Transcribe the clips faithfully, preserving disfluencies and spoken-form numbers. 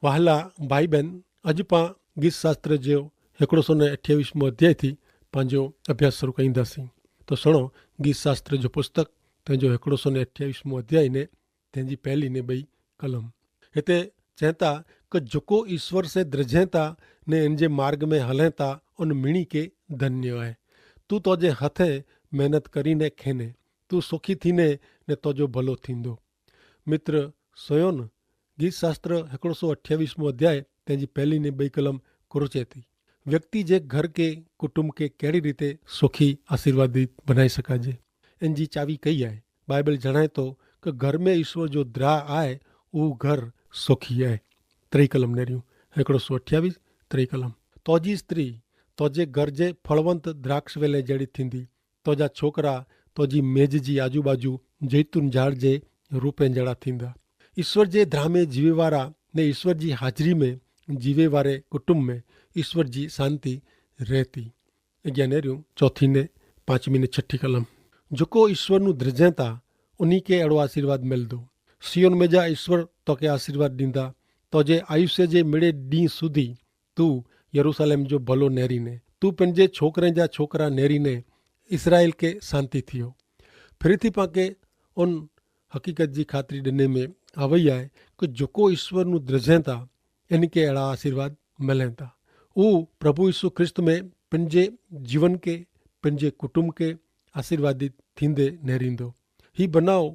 વહાલા ભાઈબેન, અજ પાં ગીતશાસ્ત્ર જો હેકડો સો ને અઠ્યાવિશ મો અધ્યાય થી પાંજો અભ્યાસ સરુ કઈંદા સી. તો સણો, ગીતશાસ્ત્ર જો પુસ્તક તેનજો હેકડો સો ને અઠ્યાવિશ મો અધ્યાય ને તેનજી પહેલી ને બઈ કલમ. હેતા ચેંતા કે જોકો ઈસ્વર સે દ્રજેંતા ને એનજે માર્ગ મેં હલેંતા, અન મિણી કે ધન્ય આય. તું તોજે હથે મહેનત કરી ને ખેને, તું સોખી થી ને ને તોજો ભલો થીંદો. મિત્ર, સોયોન ગીતશાસ્ત્ર હેકડો સો અઠ્યાવિશ મો અધ્યાય તેની પહેલી ને બઈ કલમ કોરચે થી વ્યક્તિ જે ઘર કે કુટુંબ કે કેડી રીતે સોખી આશીર્વાદિત બનાઈ શકાજે? એનજી ચાવી કઈ આય? બાઈબલ જણાયતો કે ઘર મેં ઈશ્વર જો દ્રાહ આય, ઉહ ઘર સોખી આય. ત્રેય કલમ નેર્યું, હેકડો સો અઠ્યાવિશ, ત્રેય કલમ. તોજી સ્ત્રી તોજે ઘર જે ફળવંત દ્રાક્ષ વેલે જેડી થીંદી, તોજા છોકરા તોજી મેજ જી આજુબાજુ જૈતૂન જાડ જે રૂપે જેડા થીંદા. ઈસ્વર જે ધ્રામે જીવેવારા ને ઈસ્વર જી હાજરી મેં જીવેવારે કુટુંબ મેં ઈસ્વર જી શાંતિ રહેતી. અજ્ઞાનેર્યું ચોથી ને પાંચમી ને છઠી કલમ. જોકો ઈસ્વર નું ધ્રજેતા ઉની કે એડો આશીર્વાદ મેલ દો. સિયોન મેં જા ઈસ્વર તોકે આશીર્વાદ દીંદા. તોજે આયુષ્ય જે મેળે દી સુધી તું યરૂસાલેમ જો ભલો નેરી ને, તું પન જે છોકરે જા છોકરા નેરી ને ઇસરાયેલ કે શાંતિ થિયો. ફિરિથી પાંકે ઉન હકીકત જી ખાતરી દને મેં આવય આય કે જોકો ઇશ્વર નું દ્રજેતા એન કે એડા આશીર્વાદ મલેતા. ઉહ પ્રભુ ઇશુ ખ્રિસ્ત મેં પન જે જીવન કે પન જે કુટુંબ કે આશીર્વાદિત થીંદે નેરીંદો. હી બનાવ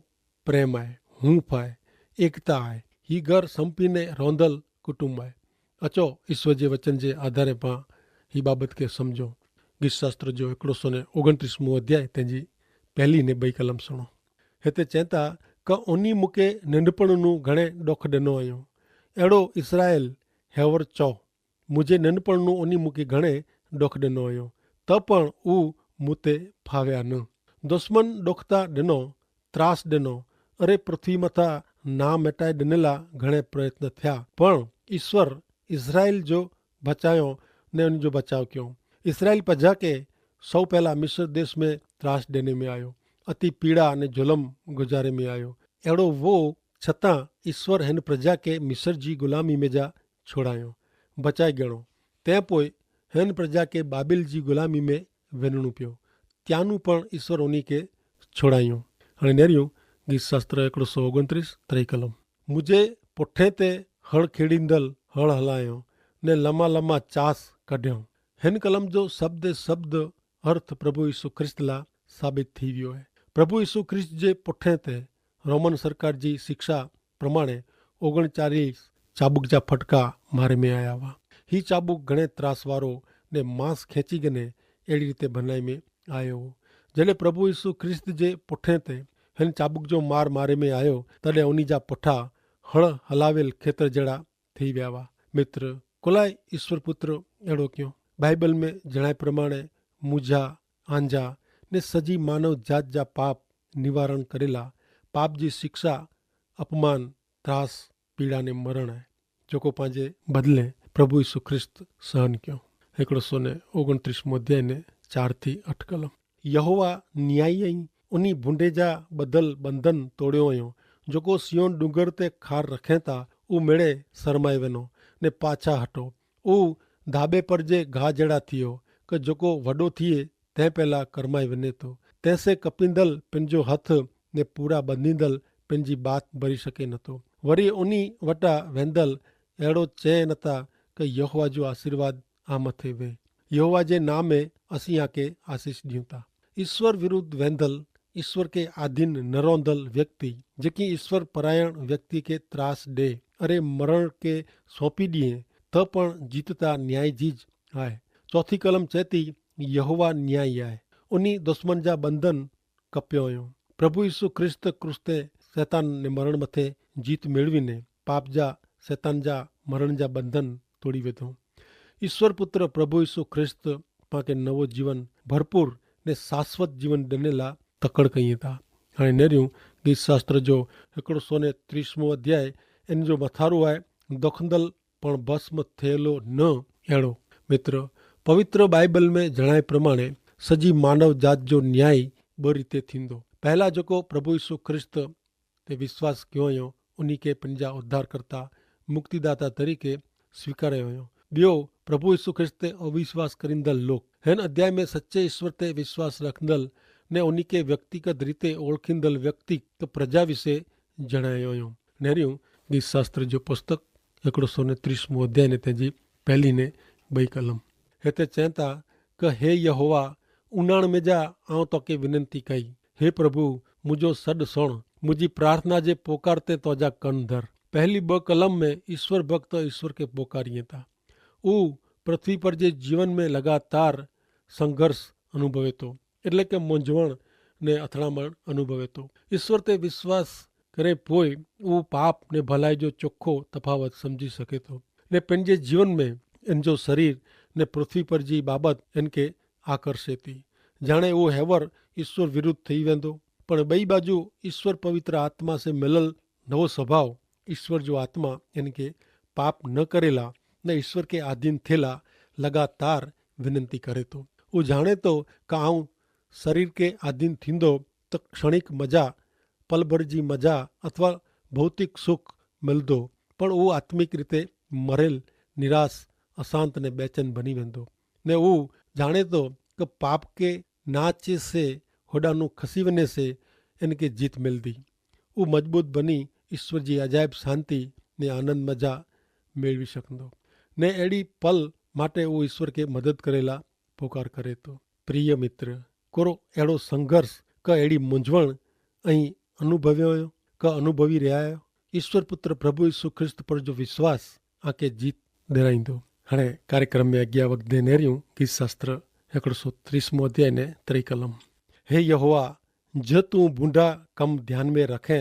પ્રેમ આય, હૂંફ આય, એકતા આય. હી ઘર સંપીને રોંધલ કુટુંબ આય. અચો, ઈસ્વર જે વચન જે આધારે પાં હી બાબત કે સમઝો. ગીતશાસ્ત્ર જો એકડો સો ને ઓગણત્રીસ મું અધ્યાય તેની પહેલી ને બઈ કલમ સુણો. હેતા ચેંતા, કે ઓની મુકે નંડપણ નું ઘણે ડોખ ડેનો અયો. એડો ઇસરાયેલ હેવર ચો, મુઝે નંડપણ નું ઓની મુકે ઘણે ડોખ ડેનો અયો, તો પણ ઉ મુતે ફાવ્યા ન. દુશ્મન ડોખતા ડેનો, ત્રાસ ડેનો, અરે પૃથ્વી મતા ના મેટાઈ ડેનેલા ઘણે પ્રયત્ન થ્યા, પણ ઇશ્વર ઇસરાયેલ જો ભચાયો ને અન જો ભચાવ ક્યો. ઇસરાયેલ પજા કે સૌ પહેલા મિસર દેશ મેં ત્રાસ ડેને મેં આયો, અતિ પીડા અને જુલમ ગુજારે મેં આયો. એડો વો છતાં ઇશ્વર હેન પ્રજા કે મિસર જી ગુલામી મેં જા છોડાયો, ભચાઈ ગણો. તે પોય હેન પ્રજા કે બાબિલ જી ગુલામી મેં વેનણું પ્યો, ત્યાંનું પણ ઇશ્વર ઓની કે છોડાયો. અને નેર્યું, ગીતશાસ્ત્ર એકડો સો ઓગણત્રીસ ત્રય કલમ. મુઝે પોઠે તે હળ ખેડીંદલ હળ હલાયો, ને લમા લમા ચાસ કઢ્યો. હેન કલમ જો શબ્દે શબ્દ અર્થ પ્રભુ ઈસુ ખ્રિસ્ત લા સાબિત થી વ્યો હૈ. પ્રભુ ઈસુ ખ્રિસ્ત જે પુઠે તે રોમન સરકાર જી શિક્ષા પ્રમાણે ઓગણચાલીસ ચાબુક જા ફટકા મારે મેં આયા વા. હી ચાબુક ઘણે ત્રાસવારો ને માંસ ખેંચી ગને એડી રીતે ભનાઈ મેં આયો હો. જેડે પ્રભુ ઈસુ ખ્રિસ્ત જે પુઠે તે હેન ચાબુક જો માર મારે મેં આયો, તદે ઓની જા પુઠા હળ હલાવેલ ખેતર જેડા થઈ વ્યાવા. મિત્ર, કોલાઈ ઈસ્વર પુત્ર એડો ક્યો? બાઈબલ મેં જણાય પ્રમાણે મુઝા, આંજા ને સજી માનવ જાત જા પાપ નિવારણ કરેલા. પાપ જી શિક્ષા અપમાન, ત્રાસ, પીડા ને મરણ હૈ, જોકો પાંજે બદલે પ્રભુ ઈસુ ખ્રિસ્ત સહન ક્યો. હેકડો સો ને ઓગણત્રીસ મોધ્યાય ને ચાર થી અઠ કલમ. યહોવા ન્યાયી અહીં ઉની ભૂંડે જા બદલ બંધન તોડ્યો અયો. જોકો સિયોન ડુંગર તે ખાર રખેતા ઉમેડે સરમાય વેનો ને પાછા હટો. ઉ ધાબે પર જે ઘા જેડા થિયો કે જોકો વડો થિયે તે પહેલા કરમાય વેને તો. તેસે કપિંદલ પેનજો હથ ને પૂરા બંધીંદલ પેનજી બાત ભરી શકે નતો. વરી ઉની વટા વેંદલ એડો ચે નતા કે યહોવા જો આશીર્વાદ આમ થે વે. યહોવા જે નામે અસિયા કે આશીસ દિયુ તા. ઈસ્વર વિરુદ્ધ વેંધલ, ઈસ્વર કે આધીન નરોંધલ વ્યક્તિ, જેકી ઈસ્વર પરાયણ વ્યક્તિ કે ત્રાસ દે અરે મરણ કે સોંપી દિયે, તો પણ જીતતા ન્યાયજી જ આય. ચોથી કલમ ચેતી, યહોવા ન્યાયી આય. ઉની દુશ્મન જા બંધન કપ્યો અયો. પ્રભુ ઈસુ ખ્રિસ્ત ક્રૂસ તે સૈતાન ને મરણ મતે જીત મેળવી ને પાપ જા સૈતાન જા મરણ જા બંધન તોડી વેધો. ઈસ્વર પુત્ર પ્રભુ ઈસુ ખ્રિસ્ત પાંકે નવો જીવન ભરપૂર ને શાશ્વત જીવન દનેલા તકડ કહિયે તા. અને નેર્યું, ગીત શાસ્ત્ર જો હેકડો સો ને ત્રીસ મો અધ્યાય એન જો મથારુ આય, દોખંદલ પણ ભસ્મ થયેલો ન એડો. મિત્ર, પવિત્ર બાઈબલ મેં જણાય પ્રમાણે સજી માનવ જાત જો ન્યાય બરી તે થીંદો. પહેલા જોકો પ્રભુ ઈસુ ખ્રિસ્ત તે વિશ્વાસ ક્યોંયો ઉની કે પંજા ઉદ્ધારકર્તા મુક્તિદાતા તરીકે સ્વીકાર્યો અયો. બ્યો, પ્રભુ ઈસુ ખ્રિસ્ત તે અવિશ્વાસ કરીંદલ લોક હેન અધ્યાય મેં સચ્ચે ઈસ્વર તે વિશ્વાસ રખંદલ ને ઉની કે વ્યક્તિગત રીતે ઓળખીંદલ વ્યક્તિ કે પ્રજા વિશે જણાયો અયો. નેર્યું, ગીતશાસ્ત્ર જો પુસ્તક એકડો સો ને ત્રીસ મું અધ્યાય ને તેજી પહેલી ને બઈ કલમ હેતે ચેંતા કે હે યહોવા, ઉનાણ મેં જા આઉં તોકે વિનંતી કઈ. હે પ્રભુ, મુજો સડ સણ, મુજી પ્રાર્થના જે પોકાર તે તોજા કન ધર. પહેલી બ કલમ મેં ઈસ્વર ભક્ત ઈસ્વર કે પોકારિયે તા ઉહ પૃથ્વી પર જે જીવન મેં લગાતાર સંઘર્ષ અનુભવે તો, એટલે કે મોંઝવણ ને અથડામણ અનુભવે તો. ઈસ્વર તે વિશ્વાસ કરે પોય ઉહ પાપ ને ભલાઈ જો ચોખો તફાવત સમઝી શકે તો, ને પેનજે જીવન મેં એનજો શરીર ને પૃથ્વી પર જી બાબત એનકે આકર્ષે તી, જાણે ઉહ હેવર ઈસ્વર વિરુદ્ધ થઈ વેંદો. પણ બઈ બાજુ ઈસ્વર પવિત્ર આત્મા સે મેલલ નવો સ્વભાવ ઈસ્વર જો આત્મા એનકે પાપ ન કરેલા ને ઈસ્વર કે આધીન થેલા લગાતાર વિનંતી કરે તો. ઉહ જાણે તો કે આઉં શરીર કે આધીન થીંદો તો ક્ષણિક મજા, પલભર જી મજા અથવા ભૌતિક સુખ મિલદો, પણ ઉહ આત્મિક રીતે મરેલ, નિરાશ, અશાંત ને બેચન ભની વેંદો. ને ઉહ જાણે તો કે પાપ કે નાચે સે હોડાનું ખસીવને સે એનકે જીત મિલદી. ઉહ મજબૂત ભની ઈસ્વર જી અજાયબ શાંતિ ને આનંદ મજા મેળવી શકંદો. ને એડી પલ માટે ઉહ ઈસ્વર કે મદદ કરેલા પોકાર કરે તો. પ્રિય મિત્ર, કોરો એડો સંઘર્ષ કા એડી મુંજવણ અહીં અનુભવ્યો કા અનુભવી રહ્યા હૈ? ઈસ્વર પુત્ર પ્રભુ ઈસુ ખ્રિસ્ત પર જો વિશ્વાસ આકે જીત દેરાઈંદો. હણે કાર્યક્રમ મેં અગિયા વખતે નેર્યું ગીત શાસ્ત્ર એકડો સો ત્રીસ મું અધ્યાય ને ત્રિકલમ. હે યહોવા, જો તું ભૂંડા કમ ધ્યાન મેં રખે,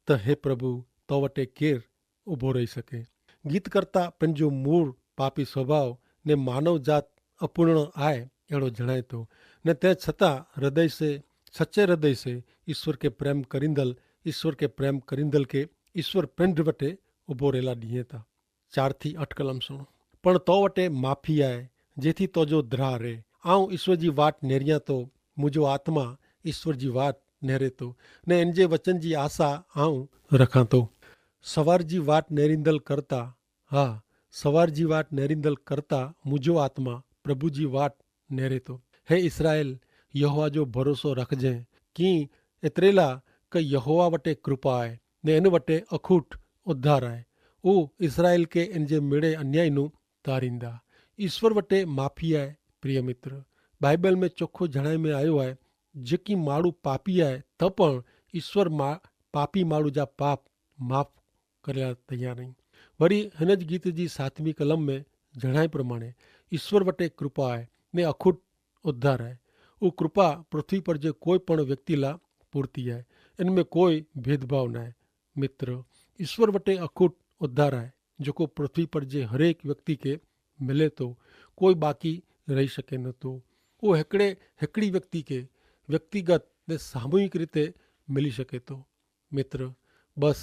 તો હે પ્રભુ, તો વટે કેર ઉભો રહી શકે? ગીત કરતા પેનજો મૂળ પાપી સ્વભાવ ને માનવ જાત અપૂર્ણ આય એડો જણાયતો, ને તે છતાં હૃદય સે, સચ્ચે હૃદય સે ઈસ્વર કે પ્રેમ કરીંદલ, ઈસ્વર કે પ્રેમ કરીંદલ કે ઈસ્વર પેંધ વટે ઉભો રહેલા દિયે તા. ચાર થી અઠ કલમ સુણો. પણ તો વટે માફી આય, જેથી તો જો દ્રાહ રે. આઉં ઈસ્વર જી વાટ નેરિયા તો, મુજો આત્મા ઈસ્વર જી વાટ નેરે તો, ને એન જે વચન જી આશા આઉં રખાં તો. સવાર જી વાટ નેરિંદલ કરતા, હા, સવાર જી વાટ નેરિંદલ કરતા મુજો આત્મા પ્રભુ જી વાટ નેરે તો. હે ઇસરાયેલ, યહોવા જો ભરોસો રખજે, કિં એતરેલા કે યહોવા વટે કૃપા આય, ને એન વટે અખૂટ ઉદ્ધાર આય. ઉહ ઇસરાયેલ કે એન જે મેળે અન્યાયનું તારિંદા. ઇશ્વર વટે માફી આય. પ્રિય મિત્ર, બાઈબલ મેં ચોખો જણાઈ મેં આયો આય, જેકી માડૂ પાપી આય, તો પણ ઇશ્વર પાપી માડૂ જા પાપ માફ કરેલા તૈયાર નહીં. વરી હેન જ ગીત જી સાતમી કલમ મેં જણાઈ પ્રમાણે ઇશ્વર વટે કૃપા આય ને અખૂટ ઉદ્ધાર આય. ઉહ કૃપા પૃથ્વી પર જે કોઈ પણ વ્યક્તિ લા પૂરતી આય. એન મેં કોઈ ભેદભાવ નાય. મિત્ર, ઇશ્વર વટે અખૂટ ઉદ્ધાર આય, જોકો પૃથ્વી પર જે હરેક વ્યક્તિ કે મિલે તો કોઈ બાકી રહી શકે નતો. ઉહ હેકડ઼ે હેકડ઼ી વ્યક્તિ કે વ્યક્તિગત ને સામૂહિક રીતે મિલી શકે તો. મિત્ર, બસ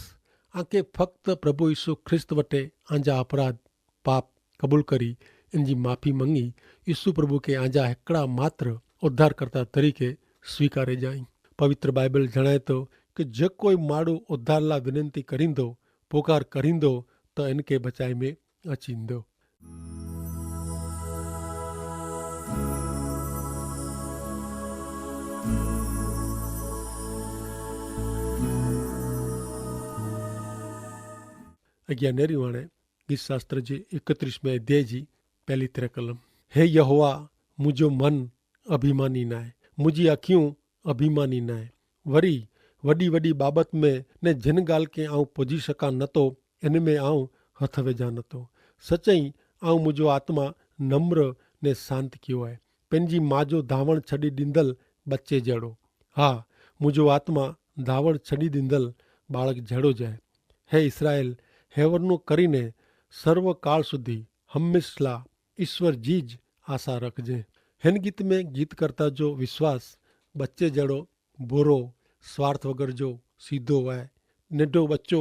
આકે ફક્ત પ્રભુ ઈસુ ખ્રિસ્ત વટે આંજા અપરાધ પાપ કબૂલ કરી એનજી માફી મંગી ઈસુ પ્રભુ કે આંજા હેકડ઼ા માત્ર ઉદ્ધારકર્તા તરીકે સ્વીકારે જાઈ. પવિત્ર બાઈબલ જણાયતો કે જે કોઈ માડૂ ઉદ્ધારલા વિનંતી કરીંદો, પોકાર કરીંદો, તો એનકે બચાઈ મેં અચીંદો. અગિયા નેરી વાણે ગીત શાસ્ત્ર જે એકત્રીસ મેં અધ્યાય જી પહેલી ત્રે કલમ. હે યહોવા, મુજો મન અભિમાની નાય, મુજી અખિયું અભિમાની નાય. વરી વડી વડી બાબત મેં ને જેન ગાલ કે આઉં પજી શકા નતો, એન મેં આઉં હથ વેજા નતો. સચઈ આઉં મુજો આત્મા નમ્ર ને શાંત કિયો આય. પેનજી માજો ધાવણ છડી દીંદલ બચ્ચે જેડો. હા, મુજો આત્મા ધાવણ છડી દીંદલ બાળક જેડો જાય. હે ઇસરાયેલ, હેવરનો કરીને સર્વકાળ સુધી હંમેશલા ઇશ્વર જી જ આશા રખજે. હેન ગીત મેં ગીત કરતા જો વિશ્વાસ બચ્ચે જેડો ભોરો, સ્વાર્થ વગર જો સીધો વાય. નેડો બચ્ચો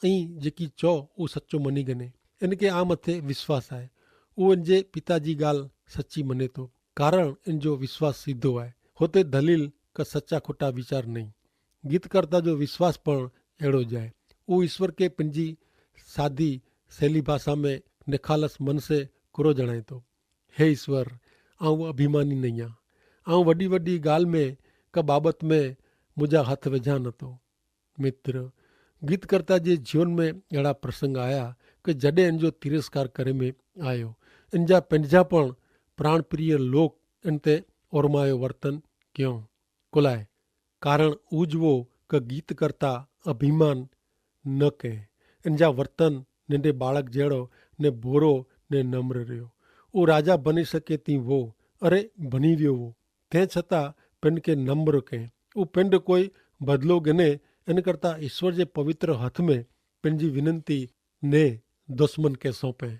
અહીં જેકી ચો ઉં સચો મની ગને. એન કે આ મતે વિશ્વાસ આય. ઉં એન જે પિતા જી ગાલ સચી મને તો, કારણ એન જો વિશ્વાસ સીધો આય. હોતે દલીલ કે સચા ખોટા વિચાર નહીં. ગીત કરતા જો વિશ્વાસ પણ એડો જાય. ઉં ઇશ્વર કે પનજી સાધી સેલી ભાષા મેં નિખાલસ મન સે કુરો જણાયતો. હે ઈસ્વર, આઉં અભિમાની નહિયા. આઉં વડી વડી ગાલ મેં કા બાબત મેં મુજા હથ વેજા નતો. મિત્ર, ગીતકર્તા જે જીવન મેં એડા પ્રસંગ આયા કે જડે એનજો તિરસ્કાર કરે મેં આયો, એનજા પેનજા પણ પ્રાણપ્રિય લોક એન તે ઓરમાયો વર્તન ક્યો. કોલાએ કારણ ઉજવો કે ગીતકર્તા અભિમાન ન કહેં. એનજા વર્તન નેંડે બાળક જેડો ને ભોરો ને નમ્ર રહ્યો. ઉહ રાજા ભની શકે તી વો, અરે ભની વ્યો વો. તે છતાં પેંડ કે નમ્ર કહેં. ઉહ પેંડ કોઈ બદલો ગને એન કરતા ઈસ્વર જે પવિત્ર હથ મેં પેંડજી વિનંતી ને દુશ્મન કે સોંપે.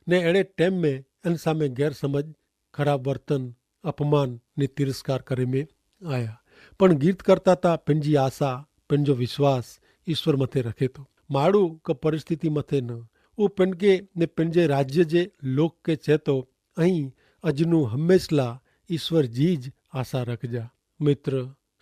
ને એડે ટેમ મેં એન સામે ગેરસમજ, ખરાબ વર્તન, અપમાન ને તિરસ્કાર કરે મેં આયા. પણ ગીર્ત કરતા તા પેનજી આશા, પેનજો વિશ્વાસ ઈસ્વર મતે રખે તો. માડૂ કે પરિસ્થિતિ મતે ન. ઉહ પેનકે ને પેનજે રાજ્ય જે લોક કે ચેતો, અહીં અજનું હમેંશલા ઈસ્વર જી જ આશા રખજા. મિત્ર,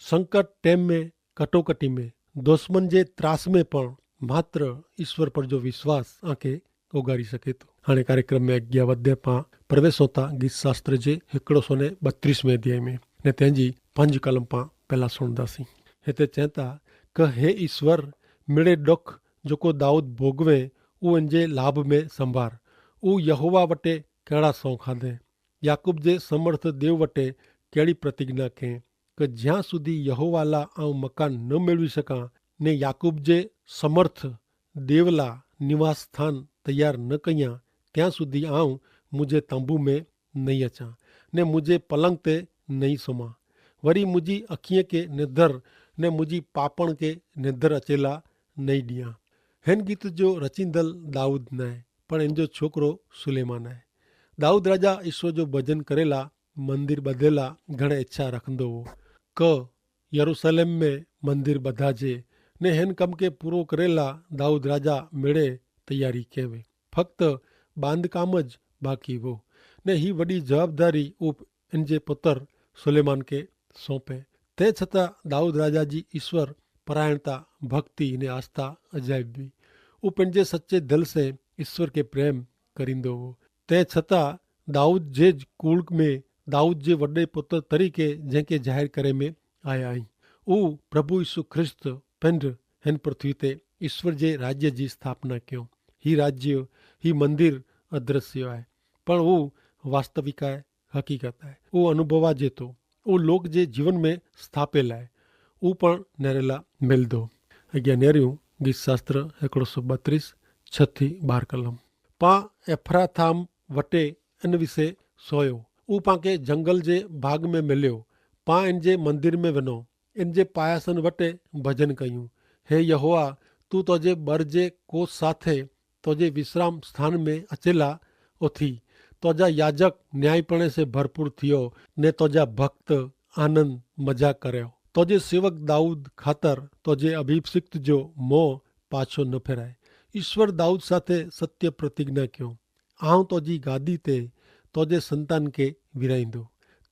સંકટ ટેમ મેં, કટોકટી મેં, દુશ્મન જે ત્રાસ મેં પણ માત્ર ઈસ્વર પર જો વિશ્વાસ આંકે ઓગારી શકે તો. હાણે કાર્યક્રમ મેં અજ્ઞાવધ્ય પાં પ્રવેશોતા ગીત શાસ્ત્ર જે હેકડો સો ને બત્રીસ મેં અધ્યાય મેં ને તેની પંજ કલમ પાં પહેલા સુણદાસી. હેતા ચેતા કે હે ઈસ્વર, મેળે ડોખ જોકો દાઉદ ભોગવે, ઉ એનજે લાભ મેં સંભાર. ઉ યહોવા વટે કહેડા સોંખાદે, યાકૂબ જે સમર્થ દેવ વટે કહેડી પ્રતિજ્ઞા કહેં કે જ્યાં સુધી યહોવાલા આઉં મકાન ન મેળવી શકાં, ને યાકૂબ જે સમર્થ દેવલા નિવાસસ્થાન તૈયાર ન કહિયા, ત્યાં સુધી આઉં મુઝે તંબુ મેં નહીં અચાં, ને મુઝે પલંગ તે નહીં સોમા. વરી મુઝે અખિયે કે નિધર ને મુઝે પાપણ કે નિધર અચેલા નહીં દિયા. હેન ગીત જો રચિંદલ દાઉદ નાય, પણ એન જો છોકરો સુલેમાન હૈ. દાઉદ રાજા ઈસ્વર જો ભજન કરેલા મંદિર બધેલા ઘણે ઇચ્છા રખંદો હો. ક યરુસલેમ મેં મંદિર બધાજે, ને હેન કમ કે પૂરો કરેલા દાઉદ રાજા મેળે તૈયારી કહેવે. ફક્ત બાંધકામ જ બાકી હો, ને હી વડી જવાબદારી ઉપ એન જે પુતર સુલેમાન કે સોંપે. તે છતાં દાઉદ રાજા જી ઈસ્વર પરાયણતા, ભક્તિ ને આસ્થા અજાયબ બી. ઉપને જે સચ્ચે દલ સે ઈસ્વર કે પ્રેમ કરીંદો હો. તે છતાં દાઉદ જે જ કુળક મેં દાઉદ જે વડે પુત્ર તરીકે જેંકે જાહેર કરે મેં આયા હૈં. ઉહ પ્રભુ ઈસુ ખ્રિસ્ત પેંધ હેન પૃથ્વી તે ઈસ્વર જે રાજ્ય જી સ્થાપના ક્યો. હી રાજ્ય, હી મંદિર અદ્રશ્ય આય, પણ ઉહ વાસ્તવિક આય, હકીકત આય. ઉહ અનુભવા જેતો ઉહ લોક જે જીવન મેં સ્થાપેલ આય. ઉહ પણ નેરેલા મેલ દો. અગિયા નેર્યું ગીત શાસ્ત્ર હેકડો સો બત્રીસ, છ થી બાર કલમ. પાં એફ્રાથામ વટે એન વિશે સોયો. ઉપાંકે જંગલ જે ભાગ મેં મેલ્યો. પાં એન જે મંદિર મેં વેનો, એન જે પાયાસન વટે ભજન કહ્યું. હે યહોવા, તું તોજે બર જે કોસ સાથે તોજે વિશ્રામ સ્થાન મેં અચેલા ઓથી. તોજા યાજક ન્યાયીપણે સે ભરપૂર થિયો, ને તોજા ભક્ત આનંદ મજા કર્યો. તોજે સેવક દાઉદ ખાતર તોજે અભિષિક્ત જો મોં પાછો ન ફેરાય. ઈસ્વર દાઉદ સાથે સત્ય પ્રતિજ્ઞા ક્યો, આઉં તોજી ગાદી તે તોજે સંતાન કે વિરાઈંદો,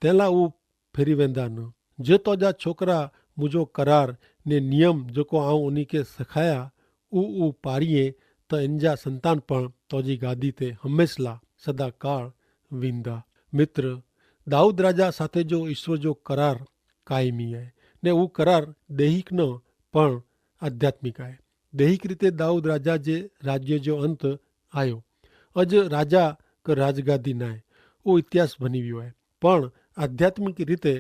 તેલા ઉપ ફેરી વેંદા ન. જે તોજા છોકરા મુજો કરાર ને નિયમ જોકો આઉં ઉની કે સખાયા ઉ ઉ પારિયે, તો એનજા સંતાન પણ તોજી ગાદી તે હમેંશલા સદા કાળ વિંદા. મિત્ર, દાઉદ રાજા સાથે જો ઈસ્વર જો કરાર કાયમી આય, ને ઉ કરાર દૈહિક ન પણ આધ્યાત્મિક આય. દૈહિક રીતે દાઉદ રાજા જે રાજ્ય જો અંત આયો. અજ રાજા કે રાજગાદી નાય, ઉ ઇતિહાસ ભની વ્યો આય. પણ આધ્યાત્મિક રીતે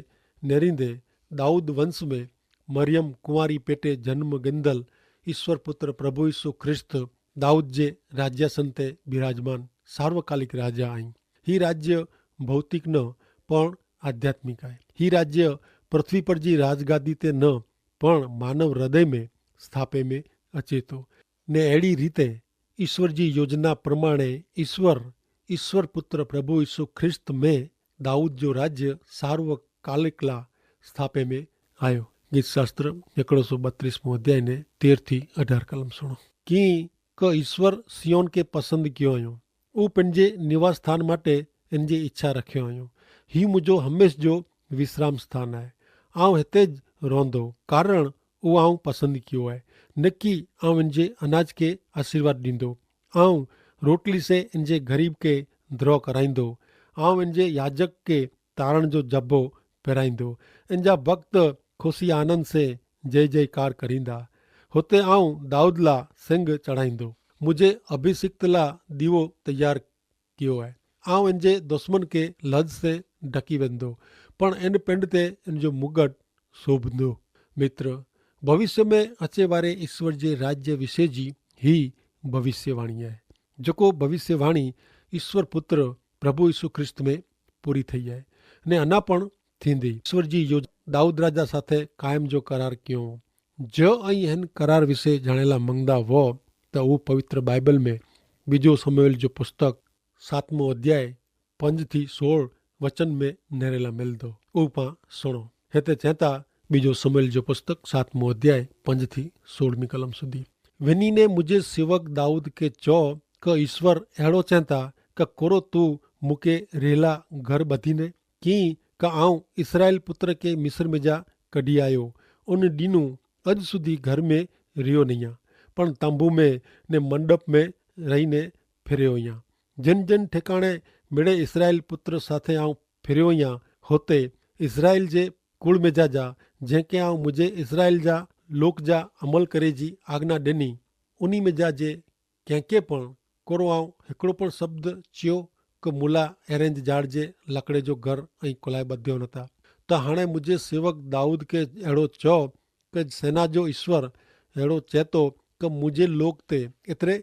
નેરીંદે દાઉદ વંશ મેં મરિયમ કુંવારી પેટે જન્મ ગેંદલ ઈસ્વર પુત્ર પ્રભુ ઈસુ ખ્રિસ્ત દાઉદ જે રાજ્યાસન તે બિરાજમાન સાર્વકાલિક રાજા આઈ. હી રાજ્ય ભૌતિક ન પણ આધ્યાત્મિક આય. હી રાજ્ય પૃથ્વી પર જી રાજગાદી તે ન પણ માનવ હૃદય મેં સ્થાપે મેં અચેતો. ને એડી રીતે ઈસ્વર જી યોજના પ્રમાણે ઈસ્વર ઈસ્વર પુત્ર પ્રભુ ઈસુ ખ્રિસ્ત મેં દાઉદ જો રાજ્ય સાર્વકાલિકલા સ્થાપે મેં આયો. ગીત શાસ્ત્ર એકડો સો બત્રીસ મું અધ્યાય ને તેર થી અઢાર કલમ સુણો. કિંક ઈસ્વર સિયોન કે પસંદ કિયો અયો, ઉપને જે નિવાસસ્થાન માટે એન જે ઇચ્છા રખ્યો અયો. હી મુજો હમેંશ જો વિશ્રામ સ્થાન આય. આઉં હેતે જ રોંધો, કારણ ઉઆઉં પસંદ કિયો આય. નક્કી આઉં એન જે અનાજ કે આશીર્વાદ દીંદો. આઉં રોટલી સે ઇનજે ગરીબ કે દ્રોહ કરાઈંદો. આઉં ઇનજે યાજક કે તારણ જો જબ્બો પેરાઈંદો. ઇનજા ભક્ત ખુશી આનંદ સે જય જય કાર કરીંદા. હોતે આઉં દાઉદ લા સિંગ ચઢાઈંદો. મુઝે અભિષિક્ત લા દીવો તૈયાર કિયો હૈ. આઉં ઇનજે દુશ્મન કે લજ સે ઢકી વેંદો, પણ ઇન પિંડ તે ઇનજો મુગટ શોભંદો. મિત્ર, ભવિષ્ય મેં અચેવારે ઇશ્વર જે રાજ્ય વિશે જી હી ભવિષ્યવાણી હૈ. જકો ભવિષ્યવાણી ઇશ્વર પુત્ર પ્રભુ ઇશુ ખ્રિસ્ત મેં પૂરી થઈ હૈ, ને અના પણ થીંદી. ઇશ્વર જી યોજ દાઉદ રાજા સાથે કાયમ જો કરાર કિયો. જો અહીં હેન કરાર વિશે જાણેલા મંગદા વો, તો ઉપ પવિત્ર બાઈબલ મેં બીજો સમૂએલ જો પુસ્તક સાતમો અધ્યાય પંજ થી સોળ વચન મેં નેરેલા મેલ દો. ઉપા સુણો. હેતા ચેતા બીજો સમૂએલ જો પુસ્તક સાતમો અધ્યાય પંજ થી સોળમી કલમ સુધી. વેની ને મુઝે સેવક દાઉદ કે ચો, કે ઈસ્વર એડો ચેતા કે કોરો તું મુકે રહેલા ઘર બધી ને, કિંક આઉં ઇસરાયેલ પુત્ર કે મિસર મેં જા કઢ઼ી આયો, ઉન દીનું અજ સુધી ઘર મેં રહ્યો નહિયા, પણ તંબુ મેં ને મંડપ મેં રહી ને ફેર્યો હિયા. જેન જેન ઠેકાણે મેડે ઇસરાયેલ પુત્ર સાથે આઉં ફેર્યો હિયા, હોતે ઇસરાયેલ જે કુળ મેં જા જા જેંકે આઉં મુઝે ઇસરાયેલ જા લોક જા અમલ કરે જી આજ્ઞા દેની, ઉની મેં જા જે કેંકે પણ કોરો આઉં હેકડો પણ શબ્દ ચ્યો કે મુલા એરેંજ જાડ જે લકડે જો ઘર અહીં કોલાઈ બધ્યો નતા. તો હાણે મુઝે સેવક દાઉદ કે એડો ચો કે સેના જો ઈસ્વર એડો ચેતો કે મુઝે લોક તે એતરે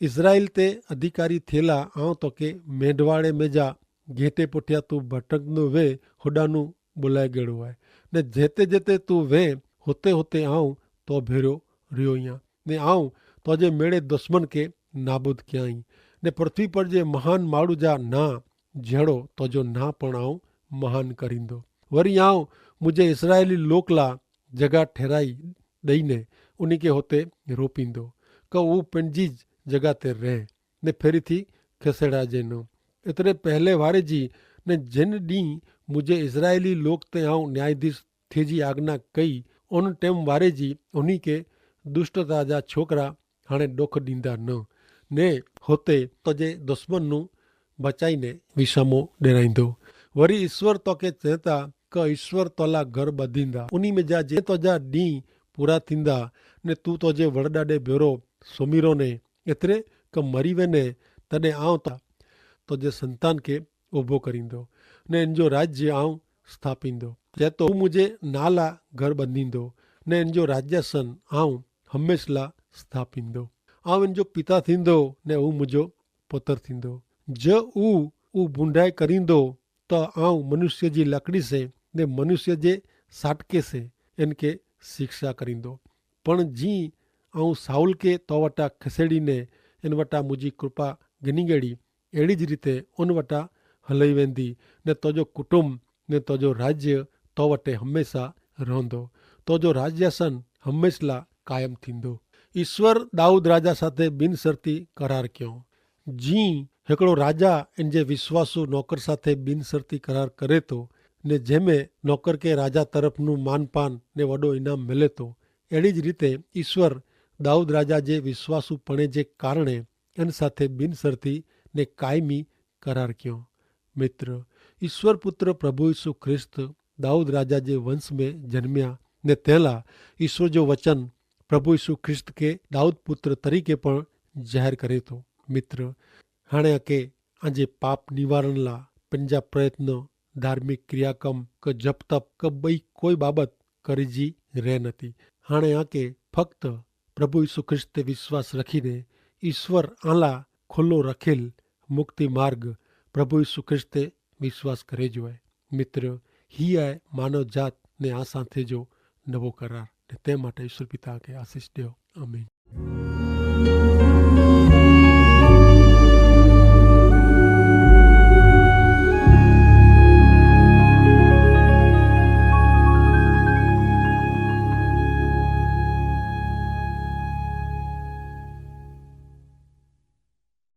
ઇસરાયેલ તે અધિકારી થેલા આઉં તો કે મેંડવાડે મેં જા ગેંટે પોઠ્યા તું ભટકનો વે હોડાનું બોલાઈ ગેડો આય. ને જેતે જેતે તું વે હોતે હોતે આઉં તો ભેરો રહ્યો હિયા, ને આઉં તો જે મેડે દુશ્મન કે નાબૂદ ક્યાંઈ, ને પૃથ્વી પર જે મહાન માડૂ જા ના જેડો તો જો ના પણ આઉં મહાન કરીંદો. વરી આઉં મુઝે ઇસરાયેલી લોક લા જગા ઠેરાઈ દઈને ઉની કે હોતે રોપીંદો, કે ઉં પનજી જ જગા તે રહે ને ફેરી થી ખસેડા જેનો. એતરે પહેલે વારે જી ને જેન દી મુઝે ઇસરાયેલી લોક તે આઉં ન્યાયાધીશ થે જી આજ્ઞા કઈ, ઉન ટેમ વારે જી ઉની કે દુષ્ટતા જા છોકરા હાણે ડોખ દીંદા ન, ને હોતે તો જે દુશ્મન નું બચાઈ ને વિષામો ડેરાઈંદો. વરી ઈસ્વર તો કે ચેતા કે ઈસ્વર તોલા ઘર બધીંદા ઉની મેં જા જે તોજા દી પૂરા થીંદા, ને તું તોજે વરડાડે ભેરો સોમીરો ને એતરે કે મરી વેને તદે આવ તા તોજે સંતાન કે ઉભો કરીંદો, ને એનજો રાજ્ય આવ સ્થાપીંદો. જે તો મુઝે નાલા ઘર બધીંદો, ને એનજો રાજ્યાસન આવ હમેંશલા સ્થાપીંદો. આવ એનજો પિતા થીંદો, ને ઉં મુઝો પતર થીંદો. જે ઉં ઉં ભૂંડાઈ કરીંદો, તો આઉં મનુષ્ય જી લકડી સે ને મનુષ્ય જે સાટકે સે એનકે શિક્ષા કરીંદો. પણ જી આઉં સાઉલ કે તો વટા ખસેડી ને એન વટા મુજી કૃપા ગની ગેડી, એડી જ રીતે ઉન વટા હલઈ વેંદી, ને તોજો કુટુંબ ને તોજો રાજ્ય તો વટે હમેંશા રોંદો. તોજો રાજ્યાસન હમેંશલા કાયમ થીંદો. ઈસ્વર દાઉદ રાજા સાથે બિનસરતી કરાર ક્યો. જી હેકડો રાજા એન જે વિશ્વાસુ નોકર સાથે બિનસરતી કરાર કરે તો, ને જેમે નોકર કે રાજા તરફનું માનપાન ને વડો ઇનામ મેલે તો, એડી જ રીતે ઈસ્વર દાઉદ રાજા જે વિશ્વાસુ પણે જે કારણે એન સાથે બિનસરતી ને કાયમી કરાર ક્યો. મિત્ર, ઈસ્વર પુત્ર પ્રભુ ઈસુ ખ્રિસ્ત દાઉદ રાજા જે વંશ મેં જન્મ્યા, ને તેલા ઈસ્વર જો વચન પ્રભુ ઈસુ ખ્રિસ્ત કે દાઉદ પુત્ર તરીકે પણ જાહેર કરે તો. મિત્ર, હાણે આકે આજે પાપ નિવારણલા પનજા પ્રયત્ન, ધાર્મિક ક્રિયાકમ કે જપતપ કે બઈ કોઈ બાબત કરી જી રહે નથી. હાણે આકે ફક્ત પ્રભુ ઈસુ ખ્રિસ્ત તે વિશ્વાસ રખીને ઈસ્વર આલા ખુલ્લો રખેલ મુક્તિ માર્ગ પ્રભુ ઈસુ ખ્રિસ્ત તે વિશ્વાસ કરે જો હૈ. મિત્ર, હી આય માનવ જાત ને આ સાથે જો નવો કરાર, ને તે માટે ઈસુ પિતા કે આશીસ દેવ. આમીન.